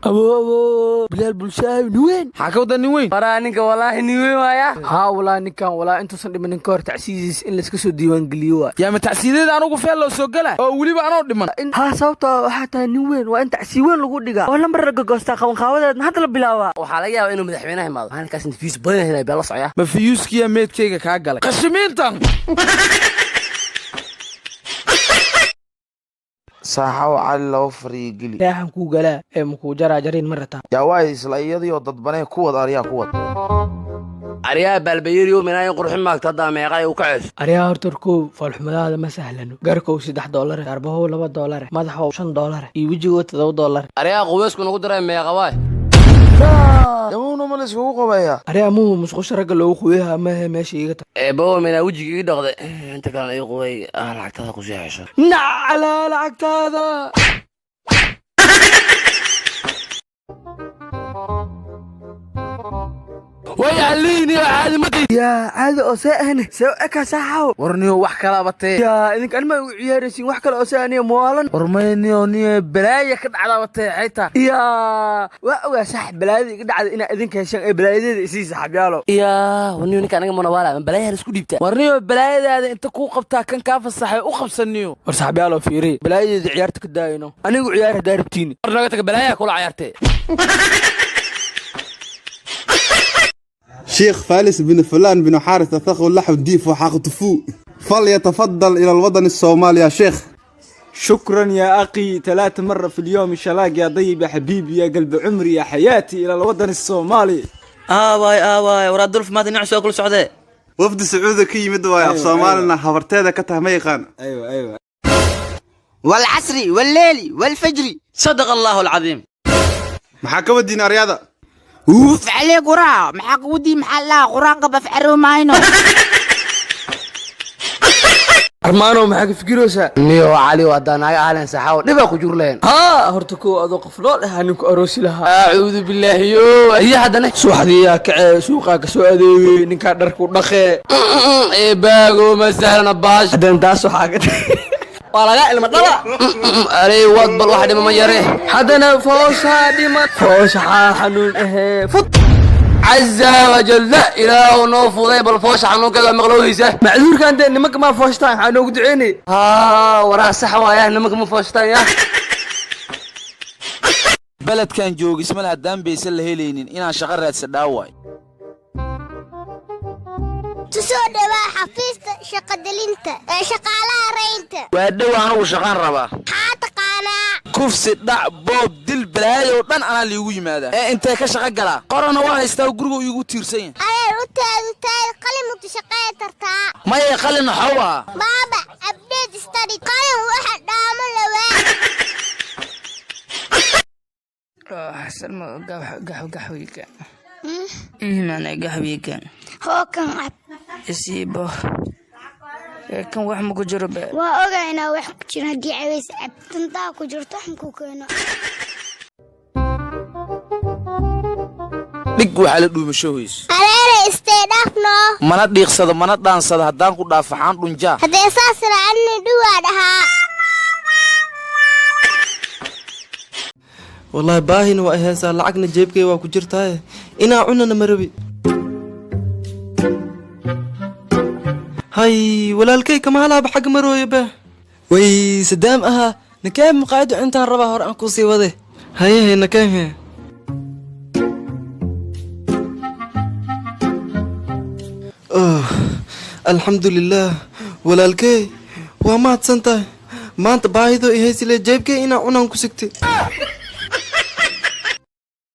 Abo Bilaal Bulshaawi nin weyn. Maxaa ka wadaa nin weyn? Waraa ninka walaahi nin weyn waaya. Haa walaa ninkan walaa intuusan dhimanin ka hor tacsiidiis in layska soo diiwaangeliyo waay. Yaa ma tacsiideeda anugu feel loo soo gala oo weliba anoo dhiman? Haa, sababtoo waxaa tahay nin weyn, waa in tacsiid weyn lagu dhigaa oo lambar la gogoostaa, qabanqaabadeedna hadda la bilaabaa. Waxaa laga yaabaa inuu madaxweynaha imaado maalinkaas, views badan helay baa la socya. Ma views-kiya meedkayga kaa galay qashimiintan? Saaxaw Cali, laba fariyo geli. Raaxan kuu galaa ee makuu jaraa jariin ma rataa? Yaa waay, isla iyadiioo dadbanee ku wad, aryaa ku wad. Aryaa baalbayeriyo minaayin qurxin maagta haddaa meeqay u kaceys. Aryaa horta kow, foolxumadaada ma sahlano. Garkow $3, garbahow $2, madaxow $5 iyo wejigoo $7. Aryaa qubeysku nagu diray meeqa waay? Yamowna ma la iskugu qabaya? Aryaa muhu musqusha ragga loogu qubeeha mahe, meesha iiga tag. Eebowa minaa wejiga ii dhaqday, inta kalena ii qubay, lacagtaada kusii hesho. Nacalaa lacagtaada. Way aliiniyo caadi ma tihi. Yaa caadi oo see ahne, see u ekaa saaxaw? Warniyo wax kalaba tee. Yaa idinka anima ugu ciyaaraysiin wax kale oo see aniya muwaalan. Warmayniyo niyo balaaya ka dhacdaba tee xayta. Yaa waa ogaa sax, balaayada iga dhacda inaa idinka heshaan ee balaayadeeda isii saxaabyaalo. Yaa warniyo ninka aniga manawaala ma balaayaha la isku dhiibtaa? Warniyo balaayadaada inta kuu qabtaa kan kaa fasaxay u qabsaniyo. War saxaabyaalo, fiiri, balaayadeeda ciyaarta ka daayino, anigu ciyaar haddaa rabtiini. War naga taga, balaayaha kula ciyaartee. شيخ فارس بن فلان بن حارث ثخو لحو ديف وحاق تفو، فليتفضل إلى الوطن الصومالي يا شيخ. شكرا يا أخي، 3 مرة في اليوم شلاق يا طيب يا حبيبي يا قلب عمري يا حياتي، إلى الوطن الصومالي. Aawaay aawaay, waraa dulf maanta dhinac soo kula socdee. وفد سعودي كي يمد واي أيوة، صومالنا حفرتيدا كته ما يقان. أيوة. والعصر والليل والفجر. صدق الله العظيم. maxaa ka wadiin aryada? Uuf عليك ورا maxaa kugu maxaa laa quraanka bafcaro maayno. Armaanow, maxaa ka fikiraysaa? Niyo Cali haddaa naaga ahleen saxaawo dhibaa ku jur lehen. Haa, horta kow adoo qof nool ahaa ninku aroosi lahaa. Acuudu bilaahi yo iyo haddana. Subaxdiiyaa kacee, suuqaa ka soo adeegay, ninkaa dharku dhaqee. Eebaago ma sahlana baash. Haddana taas waxaa ka waa lagaa ilma dhala. Arey wad bal wax dhima ma yare. Haddana fooshaa dhiman, fooshaxaa xanuun ahee fut. Caza wajalla, ilaahu noo fuday bal foosha xanuunkeeda maqlowhiisa. Macduurkan dee nimanka maa fooshataan, waxaa noogu duceynay. Haa, waraa sax waaya, nimanka ma fooshataan ya. Beledkan jooga ismal haddaan baysan la helaynin inaan shaqo raadsa dhaawaay. Tusoo dhawaa xafiista shaqadelinta ee shaqaalaha raynta. Waa dhow, anugu shaqaan rabaa. Maxaa taqaanaa? Kufsi, dhac, boob, dil, balaayo dhan anaa liigu yimaadaa ee intee ka shaqo galaa? Qorana waa haystaa, guriga iigu tiirsan yahay. Adeer u taadu taay qalimku shaqee tartaa. Maya, qalin xow ah. Baaba update study qalin waxa dhaamo lawaa. Gaxwiga mana gaxwiga? Hookan cab. Isiibo kan, wax ma ku jiro be. Waa ogaa inaa wax ku jiro, haddii cabays cab dantaa ku jirto wax makuu keeno. Dhig waxaa la dhuumasho hoys. Adeere istee dhaafno. Mana dhiiqsado mana dhaansado, haddaan ku dhaafaxaan dhunjaa. Haddee saas raacani dhuwaa dhahaa. Wallaahi baahina waa heesaa, lacagna jeebkay waa ku jirtaaye, inaa cunana ma rabi. Hay walaalkay, kama halaaba xagga marooye be. Way sadaam ahaa, nakee maqaayadda cuntaan rabaa, hore aan kuu sii wade. Hayehe nakeehe. Oh, alxamdulilaah walaalkey, waa mahadsan tahay. Maanta baahidoo ihaysile jeebkay inaa cunaan ku sigtay.